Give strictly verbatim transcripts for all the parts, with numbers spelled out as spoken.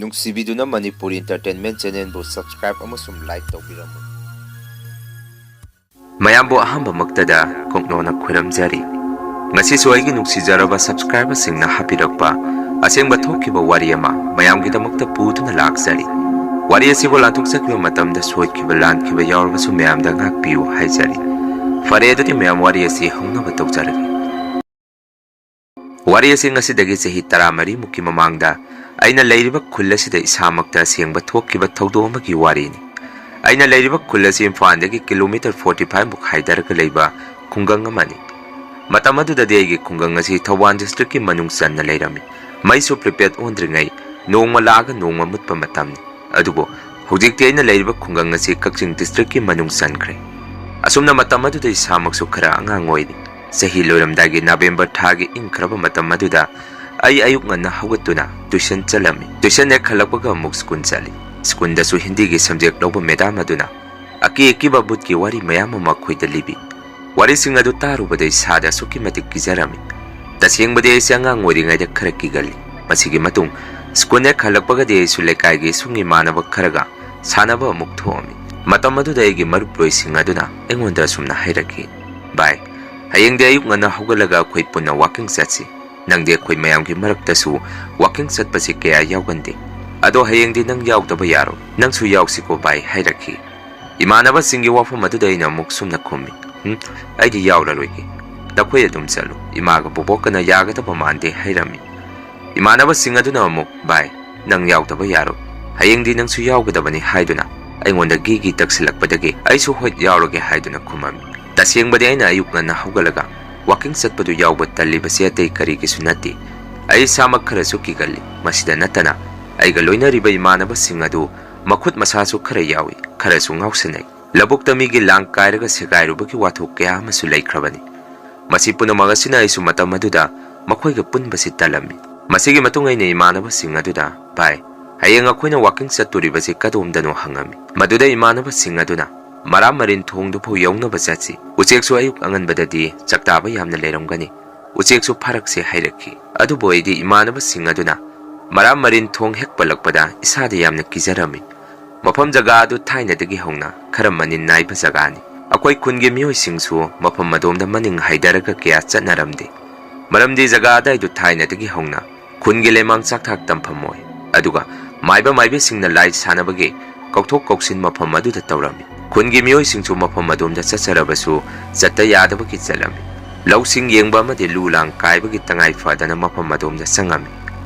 ꯅꯨꯡꯁꯤꯕꯤꯗꯨꯅ Manipuri Entertainment Channelꯕꯨ subscribe ꯑꯃꯁꯨꯡ like ꯇꯧꯕꯤꯔꯝꯃꯨ꯫ ꯃꯌꯥꯝꯕꯨ ꯑꯍꯥꯟꯕꯃꯛꯇꯗ ꯀꯣꯛꯅꯣꯅ ꯈꯨꯔꯝꯖꯔꯤ꯫ ꯉꯁꯤꯁꯨ ꯑꯩꯒꯤ ꯅꯨꯡꯁꯤꯖꯔꯕ subscriberꯁꯤꯡꯅ ꯍꯥꯞꯄꯤꯔꯛꯄ ꯑꯁꯦꯡꯕ ꯊꯣꯛꯈꯤꯕ ꯋꯥꯔꯤ ꯑꯃ ꯃꯌꯥꯝꯒꯤꯗꯃꯛꯇ ꯄꯨꯗꯨꯅ ꯂꯥꯛꯆꯔꯤ꯫ ꯋꯥꯔꯤ ꯑꯁꯤꯕꯨ ꯂꯥꯟꯊꯣꯛꯆꯈꯤꯕ ꯃꯇꯝꯗ ꯁꯣꯏꯈꯤꯕ ꯂꯥꯟꯈꯤꯕ ꯌꯥꯎꯔꯕꯁꯨ ꯃꯌꯥꯝꯗ ꯉꯥꯛꯄꯤꯌꯨ ꯍꯥꯏꯖꯔꯤ꯫ ꯐꯔꯦ, ꯑꯗꯨꯗꯤ ꯃꯌꯥꯝ ꯋꯥꯔꯤ ꯑꯁꯤ ꯍꯧꯅꯕ ꯇꯧꯖꯔꯒꯦ꯫ ꯋꯥꯔꯤ ꯑꯁꯤ ꯉꯁꯤꯗꯒꯤ ꯆꯍꯤ ꯇꯔꯥꯃꯔꯤ ꯃꯨꯛꯀꯤ ꯃꯃꯥꯡꯗ ꯑꯩꯅ ꯂꯩꯔꯤꯕ ꯈꯨꯜ ꯑꯁꯤꯗ ꯏꯁꯥꯃꯛꯇ ꯑꯁꯦꯡꯕ ꯊꯣꯛꯈꯤꯕ ꯊꯧꯗꯣꯛ ꯑꯃꯒꯤ ꯋꯥꯔꯤꯅꯤ꯫ ꯑꯩꯅ ꯂꯩꯔꯤꯕ ꯈꯨꯜ ꯑꯁꯤ ꯏꯝꯐꯥꯜꯗꯒꯤ kilometre forty five ꯃꯨꯛ ꯍꯥꯏꯗꯔꯒ ꯂꯩꯕ ꯈꯨꯡꯒꯪ ꯑꯃꯅꯤ꯫ ꯃꯇꯝ ꯑꯗꯨꯗꯗꯤ ꯑꯩꯒꯤ ꯈꯨꯡꯒꯪ ꯑꯁꯤ ꯊꯧꯕꯥꯜ districtꯀꯤ ꯃꯅꯨꯡ ꯆꯟꯅ ꯂꯩꯔꯝꯃꯤ꯫ ꯃꯩꯁꯨ prepaid ꯑꯣꯟꯗ꯭ꯔꯤꯉꯩ ꯅꯣꯡꯃ ꯂꯥꯛꯑꯒ ꯅꯣꯡꯃ ꯃꯨꯠꯄ ꯃꯇꯝꯅꯤ꯫ ꯑꯗꯨꯕꯨ ꯍꯧꯖꯤꯛꯇꯤ ꯑꯩꯅ ꯂꯩꯔꯤꯕ ꯈꯨꯡꯒꯪ ꯑꯁꯤ ꯀꯛꯆꯤꯡ districtꯀꯤ ꯃꯅꯨꯡ ꯆꯟꯈ꯭ꯔꯦ꯫ ꯑꯁꯨꯝꯅ ꯃꯇꯝ ꯑꯗꯨꯗ ꯏꯁꯥꯃꯛꯁꯨ ꯈꯔ ꯑꯉꯥꯡ ꯑꯣꯏꯔꯤ꯫ ꯆꯍꯤ ꯂꯣꯏꯔꯝꯗꯥꯏꯒꯤ November ꯊꯥꯒꯤ ꯏꯪꯈ꯭ꯔꯕ ꯃꯇꯝ ꯑꯗꯨꯗ ꯑꯩ ꯑꯌꯨꯛ ꯉꯟꯅ ꯍꯧꯒꯠꯇꯨꯅ tuition ꯆꯠꯂꯝꯃꯤ꯫ Tuition ꯍꯦꯛ ꯍꯜꯂꯛꯄꯒ ꯑꯃꯨꯛ school ꯆꯠꯂꯤ꯫ Schoolꯗꯁꯨ ꯍꯤꯟꯗꯤꯒꯤ subject ꯂꯧꯕ madam ꯑꯗꯨꯅ ꯑꯀꯤ ꯑꯀꯤꯕ ꯚꯨꯠꯀꯤ ꯋꯥꯔꯤ ꯃꯌꯥꯝ ꯑꯃ ꯑꯩꯈꯣꯏꯗ ꯂꯤꯕꯤ꯫ ꯋꯥꯔꯤꯁꯤꯡ ꯑꯗꯨ ꯇꯥꯔꯨꯕꯗ ꯏꯁꯥꯗ ꯑꯁꯨꯛꯀꯤ ꯃꯇꯤꯛ ꯀꯤꯖꯔꯝꯃꯤ꯫ ꯇꯁꯦꯡꯕꯗꯤ ꯑꯩꯁꯦ ꯑꯉꯥꯡ ꯑꯣꯏꯔꯤꯉꯩꯗ ꯈꯔ ꯀꯤꯒꯜꯂꯤ꯫ ꯃꯁꯤꯒꯤ ꯃꯇꯨꯡ school ꯍꯦꯛ ꯍꯜꯂꯛꯄꯒꯗꯤ ꯑꯩꯁꯨ ꯂꯩꯀꯥꯏꯒꯤ ꯏꯁꯨꯡ ꯏꯃꯥꯟꯅꯕ ꯈꯔꯒ ꯁꯥꯟꯅꯕ ꯑꯃꯨꯛ ꯊꯣꯛꯑꯝꯃꯤ꯫ ꯃꯇꯝ ꯑꯗꯨꯗ ꯑꯩꯒꯤ ꯃꯔꯨꯞꯂꯣꯏꯁꯤꯡ ꯑꯗꯨꯅ ꯑꯩꯉꯣꯟꯗ ꯑꯁꯨꯝꯅ ꯍꯥꯏꯔꯛꯈꯤ, "ꯚꯥꯏ, ꯍꯌꯦꯡꯗꯤ ꯑꯌꯨꯛ ꯉꯟꯅ ꯍꯧꯒꯠꯂꯒ ꯑꯩꯈꯣꯏ ꯄꯨꯟꯅ walking ꯆꯠꯁꯤ꯫ ꯅꯪꯗꯤ ꯑꯩꯈꯣꯏ ꯃꯌꯥꯝꯒꯤ ꯃꯔꯛꯇꯁꯨ walking ꯆꯠꯄꯁꯤ ꯀꯌꯥ ꯌꯥꯎꯒꯟꯗꯦ꯫ ꯑꯗꯣ ꯍꯌꯦꯡꯗꯤ ꯅꯪ ꯌꯥꯎꯗꯕ ꯌꯥꯔꯣꯏ꯫ ꯅꯪꯁꯨ ꯌꯥꯎꯁꯤꯀꯣ ꯚꯥꯏ" ꯍꯥꯏꯔꯛꯈꯤ꯫ ꯏꯃꯥꯟꯅꯕꯁꯤꯡꯒꯤ ꯋꯥꯐꯝ ꯑꯗꯨꯗ ꯑꯩꯅ ꯑꯃꯨꯛ ꯁꯨꯝꯅ ꯈꯨꯝꯃꯤ, "ꯎꯝ, ꯑꯩꯗꯤ ꯌꯥꯎꯔꯔꯣꯏꯒꯦ꯫ ꯅꯈꯣꯏ ꯑꯗꯨꯝ ꯆꯠꯂꯨ꯫ ꯏꯃꯥꯒ ꯕꯣꯕꯣꯛꯀꯅ ꯌꯥꯒꯗꯕ ꯃꯥꯟꯗꯦ" ꯍꯥꯏꯔꯝꯃꯤ꯫ ꯏꯃꯥꯟꯅꯕꯁꯤꯡ ꯑꯗꯨꯅ ꯑꯃꯨꯛ, "ꯚꯥꯏ, ꯅꯪ ꯌꯥꯎꯗꯕ ꯌꯥꯔꯣꯏ꯫ ꯍꯌꯦꯡꯗꯤ ꯅꯪꯁꯨ ꯌꯥꯎꯒꯗꯕꯅꯤ" ꯍꯥꯏꯗꯨꯅ ꯑꯩꯉꯣꯟꯗ ꯒꯤ ꯒꯤ ꯇꯛꯁꯤꯜꯂꯛꯄꯗꯒꯤ ꯑꯩꯁꯨ "ꯍꯣꯏ, ꯌꯥꯎꯔꯒꯦ" ꯍꯥꯏꯗꯨꯅ ꯈꯨꯝꯃꯝꯃꯤ꯫ ꯇꯁꯦꯡꯕꯗꯤ ꯑꯩꯅ ꯑꯌꯨꯛ ꯉꯟꯅ ꯍꯧꯒꯠꯂꯒ walking ꯆꯠꯄꯗꯨ ꯌꯥꯎꯕ ꯇꯜꯂꯤꯕꯁꯤ ꯑꯇꯩ ꯀꯔꯤꯒꯤꯁꯨ ꯅꯠꯇꯦ꯫ ꯑꯩ ꯏꯁꯥꯃꯛ ꯈꯔꯁꯨ ꯀꯤꯒꯜꯂꯤ꯫ ꯃꯁꯤꯗ ꯅꯠꯇꯅ ꯑꯩꯒ ꯂꯣꯏꯅꯔꯤꯕ ꯏꯃꯥꯟꯅꯕꯁꯤꯡ ꯑꯗꯨ ꯃꯈꯨꯠ ꯃꯁꯥꯁꯨ ꯈꯔ ꯌꯥꯎꯏ, ꯈꯔꯁꯨ ꯉꯥꯎꯁꯟꯅꯩ꯫ ꯂꯧꯕꯨꯛꯇ ꯃꯤꯒꯤ ꯂꯥꯡ ꯀꯥꯏꯔꯒ ꯁꯦꯒꯥꯏꯔꯨꯕꯒꯤ ꯋꯥꯊꯣꯛ ꯀꯌꯥ ꯑꯃꯁꯨ ꯂꯩꯈ꯭ꯔꯕꯅꯤ꯫ ꯃꯁꯤ ꯄꯨꯝꯅꯃꯛ ꯑꯁꯤꯅ ꯑꯩꯁꯨ ꯃꯇꯝ ꯑꯗꯨꯗ ꯃꯈꯣꯏꯒ ꯄꯨꯟꯕꯁꯤ ꯇꯜꯂꯝꯃꯤ꯫ ꯃꯁꯤꯒꯤ ꯃꯇꯨꯡ ꯑꯩꯅ ꯏꯃꯥꯟꯅꯕꯁꯤꯡ ꯑꯗꯨꯗ, "ꯚꯥꯏ, ꯍꯌꯦꯡ ꯑꯩꯈꯣꯏꯅ walking ꯆꯠꯇꯣꯔꯤꯕꯁꯤ ꯀꯗꯣꯝꯗꯅꯣ?" ꯍꯪꯉꯝꯃꯤ꯫ ꯃꯗꯨꯗ ꯏꯃꯥꯟꯅꯕꯁꯤꯡ ꯑꯗꯨꯅ ꯃꯔꯥ ꯃꯔꯤꯟ ꯊꯣꯡꯗꯨꯐꯥꯎ ꯌꯧꯅꯕ ꯆꯠꯁꯤ꯫ ꯎꯆꯦꯛꯁꯨ ꯑꯌꯨꯛ ꯑꯉꯟꯕꯗꯗꯤ ꯆꯥꯛꯇꯥꯕ ꯌꯥꯝꯅ ꯂꯩꯔꯝꯒꯅꯤ꯫ ꯎꯆꯦꯛꯁꯨ ꯐꯥꯔꯛꯁꯤ ꯍꯥꯏꯔꯛꯈꯤ꯫ ꯑꯗꯨꯕꯨ ꯑꯩꯗꯤ ꯏꯃꯥꯟꯅꯕꯁꯤꯡ ꯑꯗꯨꯅ ꯃꯔꯥꯝ ꯃꯔꯤꯟ ꯊꯣꯡ ꯍꯦꯛ ꯄꯜꯂꯛꯄꯗ ꯏꯁꯥꯗ ꯌꯥꯝꯅ ꯀꯤꯖꯔꯝꯃꯤ꯫ ꯃꯐꯝ ꯖꯒꯥ ꯑꯗꯨ ꯊꯥꯏꯅꯗꯒꯤ ꯍꯧꯅ ꯈꯔ ꯃꯅꯤꯟ ꯅꯥꯏꯕ ꯖꯒꯥꯅꯤ꯫ ꯑꯩꯈꯣꯏ ꯈꯨꯟꯒꯤ ꯃꯤꯑꯣꯏꯁꯤꯡꯁꯨ ꯃꯐꯝ ꯑꯗꯣꯝꯗ ꯃꯅꯤꯡ ꯍꯥꯏꯗꯔꯒ ꯀꯌꯥ ꯆꯠꯅꯔꯝꯗꯦ꯫ ꯃꯔꯝꯗꯤ ꯖꯒꯥ ꯑꯗꯥꯏꯗꯨ ꯊꯥꯏꯅꯗꯒꯤ ꯍꯧꯅ ꯈꯨꯟꯒꯤ ꯂꯩꯃꯥꯡ ꯆꯥꯛꯊꯥꯛ ꯇꯝꯐꯝ ꯑꯣꯏ꯫ ꯑꯗꯨꯒ ꯃꯥꯏꯕ ꯃꯥꯏꯕꯤꯁꯤꯡꯅ ꯂꯥꯏ ꯁꯥꯟꯅꯕꯒꯤ ꯀꯧꯊꯣꯛ ꯀꯧꯁꯤꯟ ꯃꯐꯝ ꯑꯗꯨꯗ ꯇꯧꯔꯝꯃꯤ꯫ ꯈꯨꯟꯒꯤ ꯃꯤꯑꯣꯏꯁꯤꯡꯁꯨ ꯃꯐꯝ ꯑꯗꯣꯝꯗ ꯆꯠꯆꯔꯕꯁꯨ ꯆꯠꯇ ꯌꯥꯗꯕꯒꯤ ꯆꯠꯂꯝꯃꯤ꯫ ꯂꯧꯁꯤꯡ ꯌꯦꯡꯕ ꯑꯃꯗꯤ ꯂꯨ ꯂꯥꯡ ꯀꯥꯏꯕꯒꯤ ꯇꯉꯥꯏ ꯐꯗꯅ ꯃꯐꯝ ꯑꯗꯣꯝꯗ ꯆꯪꯉꯝꯃꯤ꯫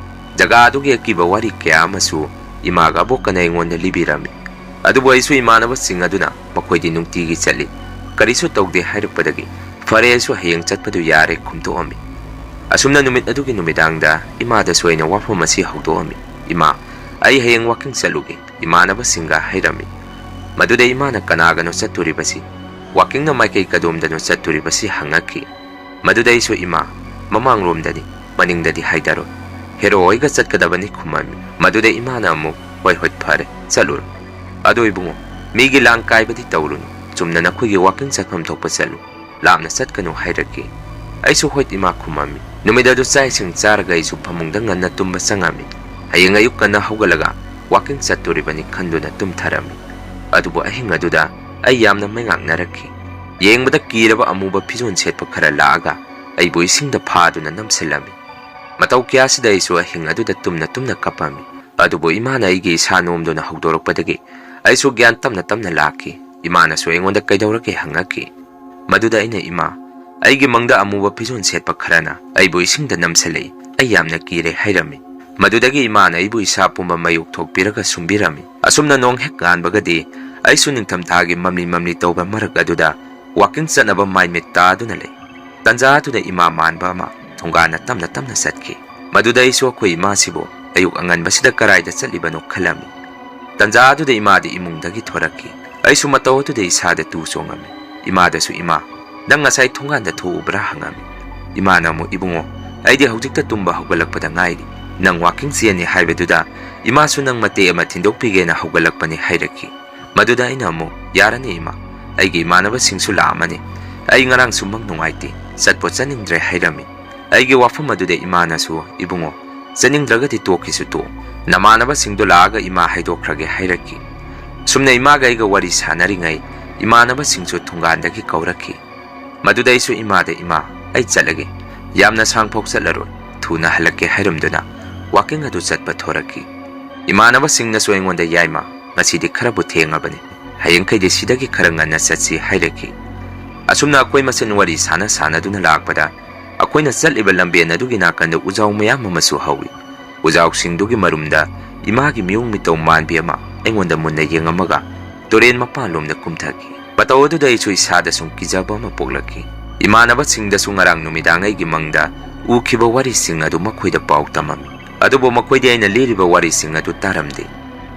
ꯖꯒꯥ ꯑꯗꯨꯒꯤ ꯑꯀꯤꯕ ꯋꯥꯔꯤ ꯀꯌꯥ ꯑꯃꯁꯨ ꯏꯃꯥꯒ ꯑꯕꯣꯛꯀꯅ ꯑꯩꯉꯣꯟꯗ ꯂꯤꯕꯤꯔꯝꯃꯤ꯫ ꯑꯗꯨꯕꯨ ꯑꯩꯁꯨ ꯏꯃꯥꯟꯅꯕꯁꯤꯡ ꯑꯗꯨꯅ ꯃꯈꯣꯏꯗꯤ ꯅꯨꯡꯇꯤꯒꯤ ꯆꯠꯂꯤ, ꯀꯔꯤꯁꯨ ꯇꯧꯗꯦ ꯍꯥꯏꯔꯛꯄꯗꯒꯤ, "ꯐꯔꯦ, ꯑꯩꯁꯨ ꯍꯌꯦꯡ ꯆꯠꯄꯗꯨ ꯌꯥꯔꯦ" ꯈꯨꯝꯇꯣꯛꯑꯝꯃꯤ꯫ ꯑꯁꯨꯝꯅ ꯅꯨꯃꯤꯠ ꯑꯗꯨꯒꯤ ꯅꯨꯃꯤꯗꯥꯡꯗ ꯏꯃꯥꯗꯁꯨ ꯑꯩꯅ ꯋꯥꯐꯝ ꯑꯁꯤ ꯍꯧꯗꯣꯛꯑꯝꯃꯤ꯫ "ꯏꯃꯥ, ꯑꯩ ꯍꯌꯦꯡ ꯋꯥꯀꯤꯡ ꯆꯠꯂꯨꯒꯦ" ꯏꯃꯥꯟꯅꯕꯁꯤꯡꯒ ꯍꯥꯏꯔꯝꯃꯤ꯫ ꯃꯗꯨꯗ ꯏꯃꯥꯅ ꯀꯅꯥꯒꯅꯣ ꯆꯠꯇꯣꯔꯤꯕꯁꯤ, ꯋꯥꯀꯤꯡꯅ ꯃꯥꯏꯀꯩ ꯀꯗꯣꯝꯗꯅꯣ ꯆꯠꯇꯣꯔꯤꯕꯁꯤ ꯍꯪꯉꯛꯈꯤ꯫ ꯃꯗꯨꯗ ꯑꯩꯁꯨ, "ꯏꯃꯥ, ꯃꯃꯥꯡꯂꯣꯝꯗꯅꯤ, ꯃꯅꯤꯡꯗꯗꯤ ꯍꯥꯏꯗꯔꯣꯏ꯫ ꯍꯦꯔꯣ ꯍꯣꯏꯒ ꯆꯠꯀꯗꯕꯅꯤ" ꯈꯨꯝꯃꯝꯃꯤ꯫ ꯃꯗꯨꯗ ꯏꯃꯥꯅ ꯑꯃꯨꯛ, "ꯍꯣꯏ, ꯍꯣꯏ, ꯐꯔꯦ, ꯆꯠꯂꯨꯔꯣ꯫ ꯑꯗꯣ ꯏꯕꯨꯡꯉꯣ, ꯃꯤꯒꯤ ꯂꯥꯡ ꯀꯥꯏꯕꯗꯤ ꯇꯧꯔꯨꯅꯨ, ꯆꯨꯝꯅ ꯅꯈꯣꯏꯒꯤ ꯋꯥꯀꯤꯡ ꯆꯠꯐꯝ ꯊꯣꯛꯄ ꯆꯠꯂꯨ, ꯂꯥꯞꯅ ꯆꯠꯀꯅꯨ" ꯍꯥꯏꯔꯛꯈꯤ꯫ ꯑꯩꯁꯨ, "ꯍꯣꯏ ꯏꯃꯥ" ꯈꯨꯝꯃꯝꯃꯤ꯫ ꯅꯨꯃꯤꯠ ꯑꯗꯨ ꯆꯥꯛ ꯏꯁꯤꯡ ꯆꯥꯔꯒ ꯑꯩꯁꯨ ꯐꯃꯨꯡꯗ ꯉꯟꯅ ꯇꯨꯝꯕ ꯆꯪꯉꯝꯃꯤ꯫ ꯍꯌꯦꯡ ꯑꯌꯨꯛ ꯉꯟꯅ ꯍꯧꯒꯠꯂꯒ ꯋꯥꯀꯤꯡ ꯆꯠꯇꯣꯔꯤꯕꯅꯤ ꯈꯟꯗꯨꯅ ꯇꯨꯝꯊꯔꯝꯃꯤ꯫ ꯑꯗꯨꯕꯨ ꯑꯍꯤꯡ ꯑꯗꯨꯗ ꯑꯩ ꯌꯥꯝꯅ ꯃꯩꯉꯥꯛꯅꯔꯛꯈꯤ꯫ ꯌꯦꯡꯕꯗ ꯀꯤꯔꯕ ꯑꯃꯨꯕ ꯐꯤꯖꯣꯜ ꯁꯦꯠꯄ ꯈꯔ ꯂꯥꯛꯑꯒ ꯑꯩꯕꯨ ꯏꯁꯤꯡꯗ ꯐꯥꯗꯨꯅ ꯅꯝꯁꯤꯜꯂꯝꯃꯤ꯫ ꯃꯇꯧ ꯀꯌꯥꯁꯤꯗ ꯑꯩꯁꯨ ꯑꯍꯤꯡ ꯑꯗꯨꯗ ꯇꯨꯝꯅ ꯇꯨꯝꯅ ꯀꯞꯄꯝꯃꯤ꯫ ꯑꯗꯨꯕꯨ ꯏꯃꯥꯅ ꯑꯩꯒꯤ ꯏꯁꯥ ꯅꯣꯝꯗꯨꯅ ꯍꯧꯗꯣꯔꯛꯄꯗꯒꯤ ꯑꯩꯁꯨ ꯒ꯭ꯌꯥꯟ ꯇꯞꯅ ꯇꯞꯅ ꯂꯥꯛꯈꯤ꯫ ꯏꯃꯥꯅꯁꯨ ꯑꯩꯉꯣꯟꯗ "ꯀꯩꯗꯧꯔꯒꯦ?" ꯍꯪꯉꯛꯈꯤ꯫ ꯃꯗꯨꯗ ꯑꯩꯅ, "ꯏꯃꯥ, ꯑꯩꯒꯤ ꯃꯪꯗ ꯑꯃꯨꯕ ꯐꯤꯖꯣꯜ ꯁꯦꯠꯄ ꯈꯔꯅ ꯑꯩꯕꯨ ꯏꯁꯤꯡꯗ ꯅꯝꯁꯤꯜꯂꯛꯏ, ꯑꯩ ꯌꯥꯝꯅ ꯀꯤꯔꯦ" ꯍꯥꯏꯔꯝꯃꯤ꯫ ꯃꯗꯨꯗꯒꯤ ꯏꯃꯥꯅ ꯑꯩꯕꯨ ꯏꯁꯥ ꯄꯨꯝꯕ ꯃꯩ ꯎꯛꯊꯣꯛꯄꯤꯔꯒ ꯁꯨꯝꯕꯤꯔꯝꯃꯤ꯫ ꯑꯁꯨꯝꯅ ꯅꯣꯡ ꯍꯦꯛ ꯉꯥꯟꯕꯒꯗꯤ ꯑꯩꯁꯨ ꯅꯤꯡꯊꯝꯊꯥꯒꯤ ꯃꯝꯂꯤ ꯃꯝꯂꯤ ꯇꯧꯕ ꯃꯔꯛ ꯑꯗꯨꯗ ꯋꯥꯀꯤꯡ ꯆꯠꯅꯕ ꯃꯥꯏ ꯃꯤꯠ ꯇꯥꯗꯨꯅ ꯂꯩ꯫ ꯇꯟꯖꯥ ꯑꯗꯨꯗ ꯏꯃꯥ ꯃꯥꯟꯕ ꯑꯃ ꯊꯣꯡꯒꯥꯟꯅ ꯇꯞꯅ ꯇꯞꯅ ꯆꯠꯈꯤ꯫ ꯃꯗꯨꯗ ꯑꯩꯁꯨ ꯑꯩꯈꯣꯏ ꯏꯃꯥꯁꯤꯕꯨ ꯑꯌꯨꯛ ꯑꯉꯟꯕꯁꯤꯗ ꯀꯔꯥꯏꯗ ꯆꯠꯂꯤꯕꯅꯣ ꯈꯜꯂꯝꯃꯤ꯫ ꯇꯟꯖꯥ ꯑꯗꯨꯗ ꯏꯃꯥꯗꯤ ꯏꯃꯨꯡꯗꯒꯤ ꯊꯣꯔꯛꯈꯤ꯫ ꯑꯩꯁꯨ ꯃꯇꯧ ꯑꯗꯨꯗ ꯏꯁꯥꯗ ꯇꯨ ꯆꯣꯡꯉꯝꯃꯤ꯫ ꯏꯃꯥꯗꯁꯨ, "ꯏꯃꯥ, ꯅꯪ ꯉꯁꯥꯏ ꯊꯣꯡꯒꯥꯟꯗ ꯊꯣꯛꯎꯕ꯭ꯔꯥ?" ꯍꯪꯉꯝꯃꯤ꯫ ꯏꯃꯥꯅ ꯑꯃꯨꯛ, "ꯏꯕꯨꯡꯉꯣ, ꯑꯩꯗꯤ ꯍꯧꯖꯤꯛꯇ ꯇꯨꯝꯕ ꯍꯧꯒꯠꯂꯛꯄꯗ ꯉꯥꯏꯔꯤ꯫ ꯅꯪ ꯋꯥꯀꯤꯡ ꯆꯦꯟꯅꯤ ꯍꯥꯏꯕꯗꯨꯗ ꯏꯃꯥꯁꯨ ꯅꯪ ꯃꯇꯦꯛ ꯑꯃ ꯊꯤꯟꯗꯣꯛꯄꯤꯒꯦꯅ ꯍꯧꯒꯠꯂꯛꯄꯅꯤ" ꯍꯥꯏꯔꯛꯈꯤ꯫ ꯃꯗꯨꯗ ꯑꯩꯅ ꯑꯃꯨꯛ, "ꯌꯥꯔꯅꯤ ꯏꯃꯥ, ꯑꯩꯒꯤ ꯏꯃꯥꯟꯅꯕꯁꯤꯡꯁꯨ ꯂꯥꯛꯑꯝꯃꯅꯤ꯫ ꯑꯩ ꯉꯔꯥꯡꯁꯨ ꯃꯪ ꯅꯨꯡꯉꯥꯏꯇꯦ, ꯆꯠꯄꯣ ꯆꯠꯅꯤꯡꯗ꯭ꯔꯦ" ꯍꯥꯏꯔꯝꯃꯤ꯫ ꯑꯩꯒꯤ ꯋꯥꯐꯝ ꯑꯗꯨꯗ ꯏꯃꯥꯅꯁꯨ, "ꯏꯕꯨꯡꯉꯣ, ꯆꯠꯅꯤꯡꯗ꯭ꯔꯒꯗꯤ ꯇꯣꯛꯈꯤꯁꯨ ꯇꯣꯛ, ꯅꯃꯥꯟꯅꯕꯁꯤꯡꯗꯣ ꯂꯥꯛꯑꯒ ꯏꯃꯥ ꯍꯥꯏꯗꯣꯛꯈ꯭ꯔꯒꯦ" ꯍꯥꯏꯔꯛꯈꯤ꯫ ꯁꯨꯝꯅ ꯏꯃꯥꯒ ꯑꯩꯒ ꯋꯥꯔꯤ ꯁꯥꯟꯅꯔꯤꯉꯩ, ꯏꯃꯥꯟꯅꯕꯁꯤꯡꯁꯨ ꯊꯣꯡꯒꯥꯟꯗꯒꯤ ꯀꯧꯔꯛꯈꯤ꯫ ꯃꯗꯨꯗ ꯑꯩꯁꯨ ꯏꯃꯥꯗ, "ꯏꯃꯥ, ꯑꯩ ꯆꯠꯂꯒꯦ, ꯌꯥꯝꯅ ꯁꯥꯡ ꯐꯥꯎ ꯆꯠꯂꯔꯣꯏ, ꯊꯨꯅ ꯍꯜꯂꯛꯀꯦ" ꯍꯥꯏꯔꯝꯗꯨꯅ ꯋꯥꯀꯤꯡ ꯑꯗꯨ ꯆꯠꯄ ꯊꯣꯔꯛꯈꯤ꯫ ꯏꯃꯥꯟꯅꯕꯁꯤꯡꯅꯁꯨ ꯑꯩꯉꯣꯟꯗ, "ꯌꯥꯏꯃ, ꯉꯁꯤꯗꯤ ꯈꯔꯕꯨ ꯊꯦꯡꯉꯕꯅꯤ, ꯍꯌꯦꯡꯈꯩꯗꯤ ꯁꯤꯗꯒꯤ ꯈꯔ ꯉꯟꯅ ꯆꯠꯁꯤ" ꯍꯥꯏꯔꯛꯈꯤ꯫ ꯑꯁꯨꯝꯅ ꯑꯩꯈꯣꯏ ꯃꯁꯦꯟ ꯋꯥꯔꯤ ꯁꯥꯟꯅ ꯁꯥꯟꯅꯗꯨꯅ ꯂꯥꯛꯄꯗ, ꯑꯩꯈꯣꯏꯅ ꯆꯠꯂꯤꯕ ꯂꯝꯕꯦꯟ ꯑꯗꯨꯒꯤ ꯅꯥꯀꯟꯗ ꯎꯖꯥꯎ ꯃꯌꯥꯝ ꯑꯃꯁꯨ ꯍꯧꯏ꯫ ꯎꯖꯥꯎꯁꯤꯡꯗꯨꯒꯤ ꯃꯔꯨꯝꯗ ꯏꯃꯥꯒꯤ ꯃꯤꯑꯣꯡ ꯃꯤꯇꯧ ꯃꯥꯟꯕꯤ ꯑꯃ ꯑꯩꯉꯣꯟꯗ ꯃꯨꯟꯅ ꯌꯦꯡꯉꯝꯃꯒ ꯇꯨꯔꯦꯟ ꯃꯄꯥꯟꯂꯣꯝꯗ ꯀꯨꯝꯊꯈꯤ꯫ ꯃꯇꯧ ꯑꯗꯨꯗ ꯑꯩꯁꯨ ꯏꯁꯥꯗ ꯁꯨꯝ ꯀꯤꯖꯕ ꯑꯃ ꯄꯣꯛꯂꯛꯈꯤ꯫ ꯏꯃꯥꯟꯅꯕꯁꯤꯡꯗꯁꯨ ꯉꯔꯥꯡ ꯅꯨꯃꯤꯗꯥꯡ ꯑꯩꯒꯤ ꯃꯪꯗ ꯎꯈꯤꯕ ꯋꯥꯔꯤꯁꯤꯡ ꯑꯗꯨ ꯃꯈꯣꯏꯗ ꯄꯥꯎ ꯇꯝꯃꯝꯃꯤ꯫ ꯑꯗꯨꯕꯨ ꯃꯈꯣꯏꯗꯤ ꯑꯩꯅ ꯂꯤꯔꯤꯕ ꯋꯥꯔꯤꯁꯤꯡ ꯑꯗꯨ ꯇꯥꯔꯝꯗꯦ꯫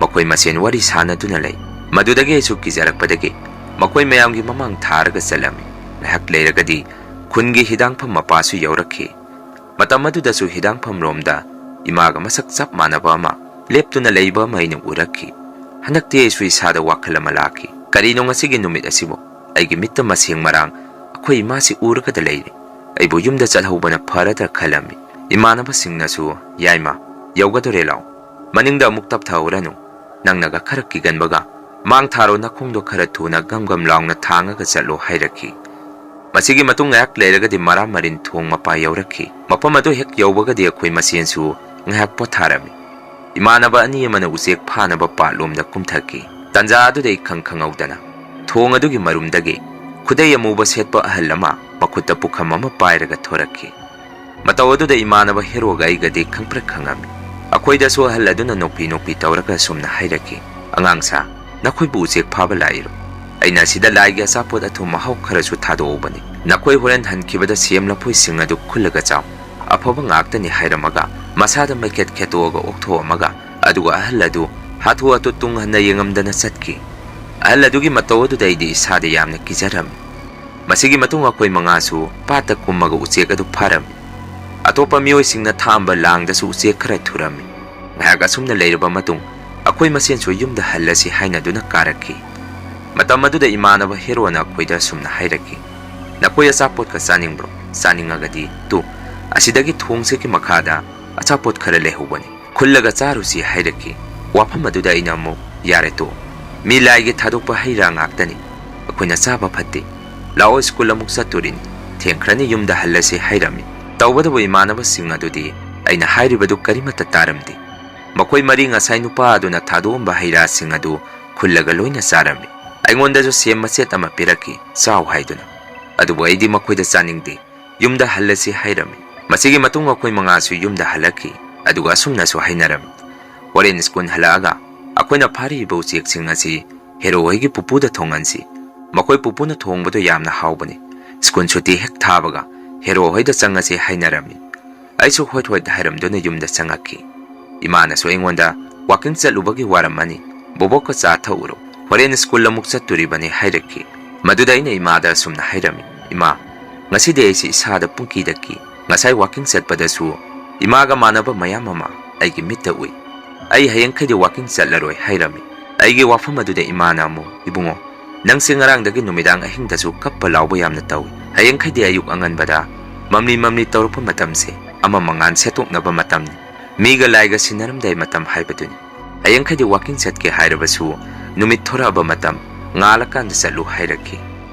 ꯃꯈꯣꯏ ꯃꯁꯦꯟ ꯋꯥꯔꯤ ꯁꯥꯟꯅꯗꯨꯅ ꯂꯩ꯫ ꯃꯗꯨꯗꯒꯤ ꯑꯩꯁꯨ ꯀꯤꯖꯔꯛꯄꯗꯒꯤ ꯃꯈꯣꯏ ꯃꯌꯥꯝꯒꯤ ꯃꯃꯥꯡ ꯊꯥꯔꯒ ꯆꯠꯂꯝꯃꯤ꯫ ꯉꯥꯏꯍꯥꯛ ꯂꯩꯔꯒꯗꯤ ꯈꯨꯟꯒꯤ ꯍꯤꯗꯥꯡꯐꯝ ꯃꯄꯥꯁꯨ ꯌꯧꯔꯛꯈꯤ꯫ ꯃꯇꯝ ꯑꯗꯨꯗꯁꯨ ꯍꯤꯗꯥꯡꯐꯝꯔꯣꯝꯗ ꯏꯃꯥꯒ ꯃꯁꯛ ꯆꯞ ꯃꯥꯟꯅꯕ ꯑꯃ ꯂꯦꯞꯇꯨꯅ ꯂꯩꯕ ꯑꯃ ꯑꯩꯅ ꯎꯔꯛꯈꯤ꯫ ꯍꯟꯗꯛꯇꯤ ꯑꯩꯁꯨ ꯏꯁꯥꯗ ꯋꯥꯈꯜ ꯑꯃ ꯂꯥꯛꯈꯤ꯫ ꯀꯔꯤꯅꯣ ꯉꯁꯤꯒꯤ ꯅꯨꯃꯤꯠ ꯑꯁꯤꯕꯨ ꯑꯩꯒꯤ ꯃꯤꯠꯇ ꯃꯁꯦꯡ ꯃꯔꯥꯡ ꯑꯩꯈꯣꯏ ꯏꯃꯥꯁꯤ ꯎꯔꯒꯗ ꯂꯩꯔꯤ꯫ ꯑꯩꯕꯨ ꯌꯨꯝꯗ ꯆꯠꯍꯧꯕꯅ ꯐꯔꯗ꯭ꯔꯥ ꯈꯜꯂꯝꯃꯤ꯫ ꯏꯃꯥꯟꯅꯕꯁꯤꯡꯅꯁꯨ, "ꯌꯥꯏꯃ, ꯌꯧꯒꯗꯧꯔꯦ, ꯂꯥꯎ꯫ ꯃꯅꯤꯡꯗ ꯑꯃꯨꯛ ꯇꯞꯊꯍꯧꯔꯅꯨ꯫ ꯅꯪꯅꯒ ꯈꯔ ꯀꯤꯒꯟꯕꯒ, ꯃꯥꯡ ꯊꯥꯔꯣ, ꯅꯈꯣꯡꯗꯣ ꯈꯔ ꯊꯨꯅ ꯒꯝ ꯒꯝ ꯂꯥꯎꯅ ꯊꯥꯡꯉꯒ ꯆꯠꯂꯣ" ꯍꯥꯏꯔꯛꯈꯤ꯫ ꯃꯁꯤꯒꯤ ꯃꯇꯨꯡ ꯉꯥꯏꯍꯥꯛ ꯂꯩꯔꯒꯗꯤ ꯃꯔꯥ ꯃꯔꯤꯟ ꯊꯣꯡ ꯃꯄꯥ ꯌꯧꯔꯛꯈꯤ꯫ ꯃꯐꯝ ꯑꯗꯨ ꯍꯦꯛ ꯌꯧꯕꯒꯗꯤ ꯑꯩꯈꯣꯏ ꯃꯁꯦꯟꯁꯨ ꯉꯥꯏꯍꯥꯛ ꯄꯣꯊꯥꯔꯝꯃꯤ꯫ ꯏꯃꯥꯟꯅꯕ ꯑꯅꯤ ꯑꯃꯅ ꯎꯆꯦꯛ ꯐꯥꯅꯕ ꯄꯥꯠꯂꯣꯝꯗ ꯀꯨꯝꯊꯈꯤ꯫ ꯇꯟꯖꯥ ꯑꯗꯨꯗ ꯏꯈꯪ ꯈꯪꯍꯧꯗꯅ ꯊꯣꯡ ꯑꯗꯨꯒꯤ ꯃꯔꯨꯝꯗꯒꯤ ꯈꯨꯗꯩ ꯑꯃꯨꯕ ꯁꯦꯠꯄ ꯑꯍꯜ ꯑꯃ ꯃꯈꯨꯠꯇ ꯄꯨꯈꯝ ꯑꯃ ꯄꯥꯏꯔꯒ ꯊꯣꯔꯛꯈꯤ꯫ ꯃꯇꯧ ꯑꯗꯨꯗ ꯏꯃꯥꯟꯅꯕ ꯍꯦꯔꯣꯒ ꯑꯩꯒꯗꯤ ꯈꯪꯄ꯭ꯔꯦꯛ ꯈꯪꯉꯝꯃꯤ꯫ ꯑꯩꯈꯣꯏꯗꯁꯨ ꯑꯍꯜ ꯑꯗꯨꯅ ꯅꯣꯛꯄꯤ ꯅꯣꯛꯄꯤ ꯇꯧꯔꯒ ꯑꯁꯨꯝꯅ ꯍꯥꯏꯔꯛꯈꯤ, "ꯑꯉꯥꯡ ꯁꯥ, ꯅꯈꯣꯏꯕꯨ ꯎꯆꯦꯛ ꯐꯥꯕ ꯂꯥꯛꯏꯔꯣ? ꯑꯩꯅ ꯑꯁꯤꯗ ꯂꯥꯏꯒꯤ ꯑꯆꯥꯄꯣꯠ ꯑꯊꯨꯝ ꯑꯍꯥꯎ ꯈꯔꯁꯨ ꯊꯥꯗꯣꯛꯍꯧꯕꯅꯤ꯫ ꯅꯈꯣꯏ ꯍꯣꯔꯦꯟ ꯍꯟꯈꯤꯕꯗ ꯁꯦꯝ ꯂꯐꯣꯏꯁꯤꯡ ꯑꯗꯨ ꯈꯨꯜꯂꯒ ꯆꯥꯎ꯫ ꯑꯐꯕ ꯉꯥꯛꯇꯅꯤ" ꯍꯥꯏꯔꯝꯃꯒ ꯃꯁꯥꯗ ꯃꯩꯈꯦꯠ ꯈꯦꯠꯇꯣꯛꯑꯒ ꯑꯣꯛꯊꯣꯛꯑꯝꯃꯒ, ꯑꯗꯨꯒ ꯑꯍꯜ ꯑꯗꯨ ꯍꯥꯊꯨ ꯍꯥꯊꯨ ꯇꯨꯡ ꯍꯟꯅ ꯌꯦꯡꯉꯝꯗꯅ ꯆꯠꯈꯤ꯫ ꯑꯍꯜ ꯑꯗꯨꯒꯤ ꯃꯇꯧ ꯑꯗꯨꯗ ꯑꯩꯗꯤ ꯏꯁꯥꯗ ꯌꯥꯝꯅ ꯀꯤꯖꯔꯝꯃꯤ꯫ ꯃꯁꯤꯒꯤ ꯃꯇꯨꯡ ꯑꯩꯈꯣꯏ ꯃꯉꯥꯁꯨ ꯄꯥꯠꯇ ꯀꯨꯝꯃꯒ ꯎꯆꯦꯛ ꯑꯗꯨ ꯐꯥꯔꯝꯃꯤ꯫ ꯑꯇꯣꯞꯄ ꯃꯤꯑꯣꯏꯁꯤꯡꯅ ꯊꯥꯛꯑꯝꯕ ꯂꯥꯡꯗꯁꯨ ꯎꯆꯦꯛ ꯈꯔ ꯊꯨꯔꯝꯃꯤ꯫ ꯉꯥꯏꯍꯥꯛ ꯑꯁꯨꯝꯅ ꯂꯩꯔꯕ ꯃꯇꯨꯡ ꯑꯩꯈꯣꯏ ꯃꯁꯦꯟꯁꯨ ꯌꯨꯝꯗ ꯍꯜꯂꯁꯤ ꯍꯥꯏꯅꯗꯨꯅ ꯀꯥꯔꯛꯈꯤ꯫ ꯃꯇꯝ ꯑꯗꯨꯗ ꯏꯃꯥꯟꯅꯕ ꯍꯦꯔꯣꯅ ꯑꯩꯈꯣꯏꯗ ꯑꯁꯨꯝꯅ ꯍꯥꯏꯔꯛꯈꯤ, "ꯅꯈꯣꯏ ꯑꯆꯥꯄꯣꯠꯀ ꯆꯥꯅꯤꯡꯕ꯭ꯔꯣ? ꯆꯥꯅꯤꯡꯉꯒꯗꯤ ꯇꯨ, ꯑꯁꯤꯗꯒꯤ ꯊꯣꯡꯁꯤꯒꯤ ꯃꯈꯥꯗ ꯑꯆꯥꯄꯣꯠ ꯈꯔ ꯂꯩꯍꯧꯕꯅꯤ, ꯈꯨꯜꯂꯒ ꯆꯥꯔꯨꯁꯤ ꯍꯥꯏꯔꯛꯈꯤ꯫ ꯋꯥꯐꯝ ꯑꯗꯨꯗ ꯑꯩꯅ ꯑꯃꯨꯛ, "ꯌꯥꯔꯦ ꯇꯣꯛꯑꯣ, ꯃꯤ ꯂꯥꯏꯒꯤ ꯊꯥꯗꯣꯛꯄ ꯍꯩ ꯔꯥ ꯉꯥꯛꯇꯅꯤ, ꯑꯩꯈꯣꯏꯅ ꯆꯥꯕ ꯐꯠꯇꯦ, ꯂꯥꯛꯑꯣ ꯁ꯭ꯀꯨꯜ ꯑꯃꯨꯛ ꯆꯠꯇꯣꯔꯤꯅꯤ, ꯊꯦꯡꯈ꯭ꯔꯅꯤ, ꯌꯨꯝꯗ ꯍꯜꯂꯁꯤ" ꯍꯥꯏꯔꯝꯃꯤ꯫ ꯇꯧꯕꯇꯕꯨ ꯏꯃꯥꯟꯅꯕꯁꯤꯡ ꯑꯗꯨꯗꯤ ꯑꯩꯅ ꯍꯥꯏꯔꯤꯕꯗꯨ ꯀꯔꯤꯃꯠꯇ ꯇꯥꯔꯝꯗꯦ꯫ ꯃꯈꯣꯏ ꯃꯔꯤ ꯉꯁꯥꯏ ꯅꯨꯄꯥ ꯑꯗꯨꯅ ꯊꯥꯗꯣꯛꯑꯝꯕ ꯍꯩ ꯔꯥꯁꯤꯡ ꯑꯗꯨ ꯈꯨꯜꯂꯒ ꯂꯣꯏꯅ ꯆꯥꯔꯝꯃꯤ꯫ ꯑꯩꯉꯣꯟꯗꯁꯨ ꯁꯦꯝ ꯃꯆꯦꯠ ꯑꯃ ꯄꯤꯔꯛꯈꯤ, "ꯆꯥꯎ" ꯍꯥꯏꯗꯨꯅ꯫ ꯑꯗꯨꯕꯨ ꯑꯩꯗꯤ ꯃꯈꯣꯏꯗ ꯆꯥꯅꯤꯡꯗꯦ, "ꯌꯨꯝꯗ ꯍꯜꯂꯁꯤ" ꯍꯥꯏꯔꯝꯃꯤ꯫ ꯃꯁꯤꯒꯤ ꯃꯇꯨꯡ ꯑꯩꯈꯣꯏ ꯃꯉꯥꯁꯨ ꯌꯨꯝꯗ ꯍꯜꯂꯛꯈꯤ, ꯑꯗꯨꯒ ꯑꯁꯨꯝꯅꯁꯨ ꯍꯥꯏꯅꯔꯝꯃꯤ, "ꯍꯣꯔꯦꯟ ꯁ꯭ꯀꯨꯜ ꯍꯜꯂꯛꯑꯒ ꯑꯩꯈꯣꯏꯅ ꯐꯥꯔꯤꯕ ꯎꯆꯦꯛꯁꯤꯡ ꯑꯁꯤ ꯍꯦꯔꯣ ꯍꯣꯏꯒꯤ ꯄꯨꯄꯨꯗ ꯊꯣꯡꯍꯟꯁꯤ꯫ ꯃꯈꯣꯏ ꯄꯨꯄꯨꯅ ꯊꯣꯡꯕꯗꯨ ꯌꯥꯝꯅ ꯍꯥꯎꯕꯅꯤ꯫ ꯁ꯭ꯀꯨꯜ ꯁꯨꯇꯤ ꯍꯦꯛ ꯊꯥꯕꯒ ꯍꯦꯔꯣ ꯍꯣꯏꯗ ꯆꯪꯉꯁꯤ" ꯍꯥꯏꯅꯔꯝꯃꯤ꯫ ꯑꯩꯁꯨ ꯍꯣꯏ ꯍꯣꯏ ꯍꯥꯏꯔꯝꯗꯨꯅ ꯌꯨꯝꯗ ꯆꯪꯉꯛꯈꯤ꯫ ꯏꯃꯥꯅꯁꯨ ꯑꯩꯉꯣꯟꯗ, "ꯋꯥꯀꯤꯡ ꯆꯠꯂꯨꯕꯒꯤ ꯋꯥꯔꯝꯃꯅꯤ, ꯕꯣꯕꯣꯛꯀ ꯆꯥ ꯊꯛꯎꯔꯣ, ꯍꯣꯔꯦꯟ ꯁ꯭ꯀꯨꯜ ꯑꯃꯨꯛ ꯆꯠꯇꯣꯔꯤꯕꯅꯤ" ꯍꯥꯏꯔꯛꯈꯤ꯫ ꯃꯗꯨꯗ ꯑꯩꯅ ꯏꯃꯥꯗ ꯑꯁꯨꯝꯅ ꯍꯥꯏꯔꯝꯃꯤ, "ꯏꯃꯥ, ꯉꯁꯤꯗꯤ ꯑꯩꯁꯤ ꯏꯁꯥꯗ ꯄꯨꯡꯀꯤꯗ ꯀꯤ꯫ ꯉꯁꯥꯏ ꯋꯥꯀꯤꯡ ꯆꯠꯄꯗꯁꯨ ꯏꯃꯥꯒ ꯃꯥꯟꯅꯕ ꯃꯌꯥꯝ ꯑꯃ ꯑꯩꯒꯤ ꯃꯤꯠꯇ ꯎꯏ꯫ ꯑꯩ ꯍꯌꯦꯡꯈꯩꯗꯤ ꯋꯥꯀꯤꯡ ꯆꯠꯂꯔꯣꯏ" ꯍꯥꯏꯔꯝꯃꯤ꯫ ꯑꯩꯒꯤ ꯋꯥꯐꯝ ꯑꯗꯨꯗ ꯏꯃꯥꯅ ꯑꯃꯨꯛ, "ꯏꯕꯨꯡꯉꯣ, ꯅꯪꯁꯦ ꯉꯔꯥꯡꯗꯒꯤ ꯅꯨꯃꯤꯗꯥꯡ ꯑꯍꯤꯡꯗꯁꯨ ꯀꯞꯄ ꯂꯥꯎꯕ ꯌꯥꯝꯅ ꯇꯧꯏ꯫ ꯍꯌꯦꯡꯈꯩꯗꯤ ꯑꯌꯨꯛ ꯑꯉꯟꯕꯗ ꯃꯝꯂꯤ ꯃꯝꯂꯤ ꯇꯧꯔꯛꯄ ꯃꯇꯝꯁꯦ ꯑꯃ ꯃꯉꯥꯜ ꯁꯦꯠꯇꯣꯛꯅꯕ ꯃꯇꯝꯅꯤ꯫ ꯃꯤꯒ ꯂꯥꯏꯒ ꯁꯤꯟꯅꯔꯝꯗꯥꯏ ꯃꯇꯝ ꯍꯥꯏꯕꯗꯨꯅꯤ꯫ ꯍꯌꯦꯡꯈꯩꯗꯤ ꯋꯥꯀꯤꯡ ꯆꯠꯀꯦ ꯍꯥꯏꯔꯕꯁꯨ ꯅꯨꯃꯤꯠ ꯊꯣꯔꯛꯑꯕ ꯃꯇꯝ, ꯉꯥꯜꯂꯀꯥꯟꯗ ꯆꯠꯂꯨ" ꯍꯥꯏꯔꯛꯈꯤ꯫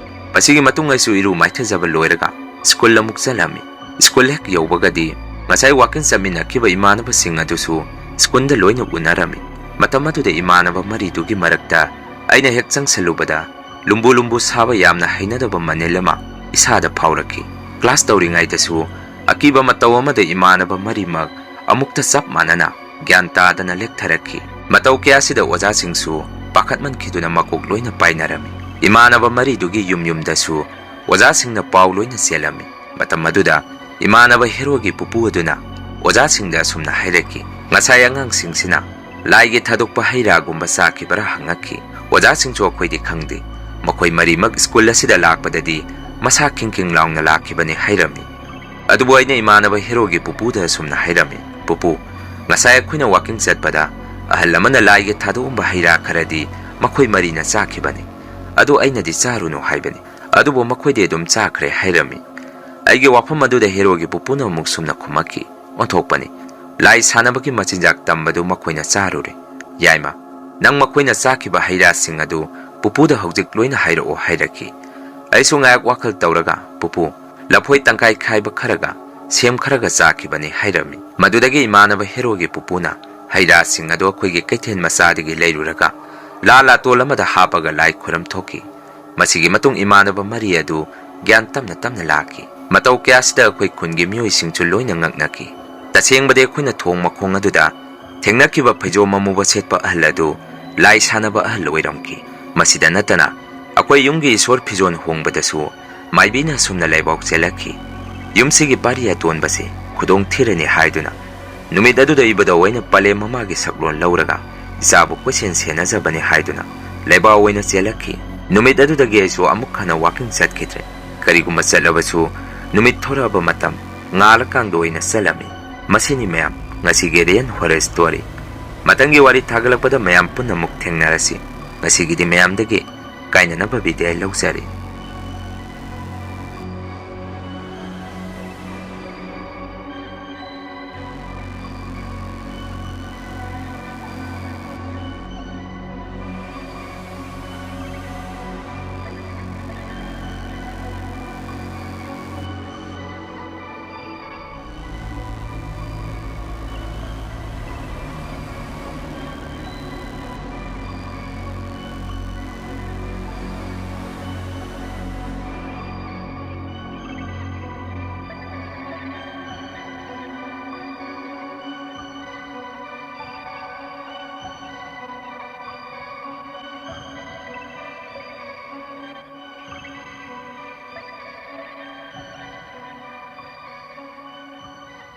ꯃꯁꯤꯒꯤ ꯃꯇꯨꯡ ꯑꯩꯁꯨ ꯏꯔꯨ ꯃꯥꯏꯊꯖꯕ ꯂꯣꯏꯔꯒ ꯁ꯭ꯀꯨꯜ ꯑꯃꯨꯛ ꯆꯠꯂꯝꯃꯤ꯫ ꯁ꯭ꯀꯨꯜ ꯍꯦꯛ ꯌꯧꯕꯒꯗꯤ ꯉꯁꯥꯏ ꯋꯥꯀꯤꯡ ꯆꯠꯃꯤꯟꯅꯈꯤꯕ ꯏꯃꯥꯟꯅꯕꯁꯤꯡ ꯑꯗꯨꯁꯨ ꯁ꯭ꯀꯨꯜꯗ ꯂꯣꯏꯅ ꯎꯅꯔꯝꯃꯤ꯫ ꯃꯇꯝ ꯑꯗꯨꯗ ꯏꯃꯥꯟꯅꯕ ꯃꯔꯤꯗꯨꯒꯤ ꯃꯔꯛꯇ ꯑꯩꯅ ꯍꯦꯛ ꯆꯪꯁꯜꯂꯨꯕꯗ ꯂꯨꯝꯕꯨ ꯂꯨꯝꯕꯨ ꯁꯥꯕ ꯌꯥꯝꯅ ꯍꯩꯅꯗꯕ ꯃꯅꯤꯜ ꯑꯃ ꯏꯁꯥꯗ ꯐꯥꯎꯔꯛꯈꯤ꯫ ꯀ꯭ꯂꯥꯁ ꯇꯧꯔꯤꯉꯩꯗꯁꯨ ꯑꯀꯤꯕ ꯃꯇꯧ ꯑꯃꯗ ꯏꯃꯥꯟꯅꯕ ꯃꯔꯤꯃꯛ ꯑꯃꯨꯛꯇ ꯆꯞ ꯃꯥꯟꯅꯅ ꯒ꯭ꯌꯥꯟ ꯇꯥꯗꯅ ꯂꯦꯛꯊꯔꯛꯈꯤ꯫ ꯃꯇꯧ ꯀꯌꯥꯁꯤꯗ ꯑꯣꯖꯥꯁꯤꯡꯁꯨ ꯄꯥꯈꯠꯃꯟꯈꯤꯗꯨꯅ ꯃꯀꯣꯛ ꯂꯣꯏꯅ ꯄꯥꯏꯅꯔꯝꯃꯤ꯫ ꯏꯃꯥꯟꯅꯕ ꯃꯔꯤꯗꯨꯒꯤ ꯌꯨꯝ ꯌꯨꯝꯗꯁꯨ ꯑꯣꯖꯥꯁꯤꯡꯅ ꯄꯥꯎ ꯂꯣꯏꯅ ꯆꯦꯜꯂꯝꯃꯤ꯫ ꯃꯇꯝ ꯑꯗꯨꯗ ꯏꯃꯥꯟꯅꯕ ꯍꯦꯔꯣꯒꯤ ꯄꯨꯄꯨ ꯑꯗꯨꯅ ꯑꯣꯖꯥꯁꯤꯡꯗ ꯑꯁꯨꯝꯅ ꯍꯥꯏꯔꯛꯈꯤ, "ꯉꯁꯥꯏ ꯑꯉꯥꯡꯁꯤꯡꯁꯤꯅ ꯂꯥꯏꯒꯤ ꯊꯥꯗꯣꯛꯄ ꯍꯩ ꯔꯥꯒꯨꯝꯕ ꯆꯥꯈꯤꯕꯔꯥ ꯍꯪꯉꯛꯈꯤ꯫ ꯑꯣꯖꯥꯁꯤꯡꯁꯨ ꯑꯩꯈꯣꯏꯗꯤ ꯈꯪꯗꯦ꯫ ꯃꯈꯣꯏ ꯃꯔꯤꯃꯛ ꯁ꯭ꯀꯨꯜ ꯑꯁꯤꯗ ꯂꯥꯛꯄꯗꯗꯤ ꯃꯁꯥ ꯈꯤꯡ ꯈꯤꯡ ꯂꯥꯎꯅ ꯂꯥꯛꯈꯤꯕꯅꯤ" ꯍꯥꯏꯔꯝꯃꯤ꯫ ꯑꯗꯨꯕꯨ ꯑꯩꯅ ꯏꯃꯥꯟꯅꯕ ꯍꯦꯔꯣꯒꯤ ꯄꯨꯄꯨꯗ ꯑꯁꯨꯝꯅ ꯍꯥꯏꯔꯝꯃꯤ, "ꯄꯨꯄꯨ, ꯉꯁꯥꯏ ꯑꯩꯈꯣꯏꯅ ꯋꯥꯀꯤꯡ ꯆꯠꯄꯗ ꯑꯍꯜ ꯑꯃꯅ ꯂꯥꯏꯒꯤ ꯊꯥꯗꯣꯛꯑꯝꯕ ꯍꯩ ꯔꯥ ꯈꯔꯗꯤ ꯃꯈꯣꯏ ꯃꯔꯤꯅ ꯆꯥꯈꯤꯕꯅꯤ꯫ ꯑꯗꯨ ꯑꯩꯅꯗꯤ ꯆꯥꯔꯨꯅꯨ ꯍꯥꯏꯕꯅꯤ꯫ ꯑꯗꯨꯕꯨ ꯃꯈꯣꯏꯗꯤ ꯑꯗꯨꯝ ꯆꯥꯈ꯭ꯔꯦ" ꯍꯥꯏꯔꯝꯃꯤ꯫ ꯑꯩꯒꯤ ꯋꯥꯐꯝ ꯑꯗꯨꯗ ꯍꯦꯔꯣꯒꯤ ꯄꯨꯄꯨꯅ ꯑꯃꯨꯛ ꯁꯨꯝꯅ ꯈꯨꯝꯃꯛꯈꯤ, "ꯑꯣꯟꯊꯣꯛꯄꯅꯤ, ꯂꯥꯏ ꯁꯥꯟꯅꯕꯒꯤ ꯃꯆꯤꯟꯖꯥꯛ ꯇꯝꯕꯗꯨ ꯃꯈꯣꯏꯅ ꯆꯥꯔꯨꯔꯦ꯫ "ꯌꯥꯏꯃ, ꯅꯪ ꯃꯈꯣꯏꯅ ꯆꯥꯈꯤꯕ ꯍꯩ ꯔꯥꯁꯤꯡ ꯑꯗꯨ ꯄꯨꯄꯨꯗ ꯍꯧꯖꯤꯛ ꯂꯣꯏꯅ ꯍꯥꯏꯔꯛꯑꯣ" ꯍꯥꯏꯔꯛꯈꯤ꯫ ꯑꯩꯁꯨ ꯉꯥꯏꯍꯥꯛ ꯋꯥꯈꯜ ꯇꯧꯔꯒ, "ꯄꯨꯄꯨ, ꯂꯐꯣꯏ ꯇꯪꯈꯥꯏ ꯈꯥꯏꯕ ꯈꯔꯒ ꯁꯦꯝ ꯈꯔꯒ ꯆꯥꯈꯤꯕꯅꯤ" ꯍꯥꯏꯔꯝꯃꯤ꯫ ꯃꯗꯨꯗꯒꯤ ꯏꯃꯥꯟꯅꯕ ꯍꯦꯔꯣꯒꯤ ꯄꯨꯄꯨꯅ ꯍꯩ ꯔꯥꯁꯤꯡ ꯑꯗꯨ ꯑꯩꯈꯣꯏꯒꯤ ꯀꯩꯊꯦꯜ ꯃꯆꯥꯗꯒꯤ ꯂꯩꯔꯨꯔꯒ ꯂꯥ ꯂꯥꯇꯣꯜ ꯑꯃꯗ ꯍꯥꯞꯄꯒ ꯂꯥꯏ ꯈꯨꯔꯝ ꯊꯣꯛꯈꯤ꯫ ꯃꯁꯤꯒꯤ ꯃꯇꯨꯡ ꯏꯃꯥꯟꯅꯕ ꯃꯔꯤ ꯑꯗꯨ ꯒ꯭ꯌꯥꯟ ꯇꯞꯅ ꯇꯞꯅ ꯂꯥꯛꯈꯤ꯫ ꯃꯇꯧ ꯀꯌꯥꯁꯤꯗ ꯑꯩꯈꯣꯏ ꯈꯨꯟꯒꯤ ꯃꯤꯑꯣꯏꯁꯤꯡꯁꯨ ꯂꯣꯏꯅ ꯉꯛꯅꯈꯤ꯫ ꯇꯁꯦꯡꯕꯗꯤ ꯑꯩꯈꯣꯏꯅ ꯊꯣꯡ ꯃꯈꯣꯡ ꯑꯗꯨꯗ ꯊꯦꯡꯅꯈꯤꯕ ꯐꯩꯖꯣꯝ ꯑꯃꯨꯕ ꯁꯦꯠꯄ ꯑꯍꯜ ꯑꯗꯨ ꯂꯥꯏ ꯁꯥꯟꯅꯕ ꯑꯍꯜ ꯑꯣꯏꯔꯝꯈꯤ꯫ ꯃꯁꯤꯗ ꯅꯠꯇꯅ ꯑꯩꯈꯣꯏ ꯌꯨꯝꯒꯤ ꯏꯁꯣꯔ ꯐꯤꯖꯣꯜ ꯍꯣꯡꯕꯗꯁꯨ ꯃꯥꯏꯕꯤꯅ ꯑꯁꯨꯝꯅ ꯂꯩꯕꯥꯎ ꯆꯦꯜꯂꯛꯈꯤ꯫ ꯌꯨꯝꯁꯤꯒꯤ ꯄꯥꯔꯤ ꯑꯇꯣꯟꯕꯁꯤ ꯈꯨꯗꯣꯡ ꯊꯤꯔꯅꯤ ꯍꯥꯏꯗꯨꯅ ꯅꯨꯃꯤꯠ ꯑꯗꯨꯗ ꯏꯕꯨꯙꯧ ꯑꯩꯅ ꯄꯂꯦꯝ ꯃꯃꯥꯒꯤ ꯁꯛꯂꯣꯟ ꯂꯧꯔꯒ ꯏꯆꯥꯕꯨ ꯀꯣꯏꯁꯦꯟ ꯁꯦꯟꯅꯖꯕꯅꯤ ꯍꯥꯏꯗꯨꯅ ꯂꯩꯕꯥꯎ ꯑꯣꯏꯅ ꯆꯦꯜꯂꯛꯈꯤ꯫ ꯅꯨꯃꯤꯠ ꯑꯗꯨꯗꯒꯤ ꯑꯩꯁꯨ ꯑꯃꯨꯛ ꯍꯟꯅ ꯋꯥꯀꯤꯡ ꯆꯠꯈꯤꯗ꯭ꯔꯦ꯫ ꯀꯔꯤꯒꯨꯝꯕ ꯆꯠꯂꯕꯁꯨ ꯅꯨꯃꯤꯠ ꯊꯣꯔꯛꯑꯕ ꯃꯇꯝ ꯉꯥꯜꯂꯀꯥꯟꯗ ꯑꯣꯏꯅ ꯆꯠꯂꯝꯃꯤ꯫ ꯃꯁꯤꯅꯤ ꯃꯌꯥꯝ ꯉꯁꯤꯒꯤ ꯔꯦꯟ ꯍꯣꯔꯔ ꯁ꯭ꯇꯣꯔꯤ꯫ ꯃꯊꯪꯒꯤ ꯋꯥꯔꯤ ꯊꯥꯒꯠꯂꯛꯄꯗ ꯃꯌꯥꯝ ꯄꯨꯟꯅ ꯑꯃꯨꯛ ꯊꯦꯡꯅꯔꯁꯤ꯫ ꯉꯁꯤꯒꯤꯗꯤ ꯃꯌꯥꯝꯗꯒꯤ ꯀꯥꯏꯅꯅꯕ ꯕꯤꯗꯥꯏ ꯂꯧꯖꯔꯤ꯫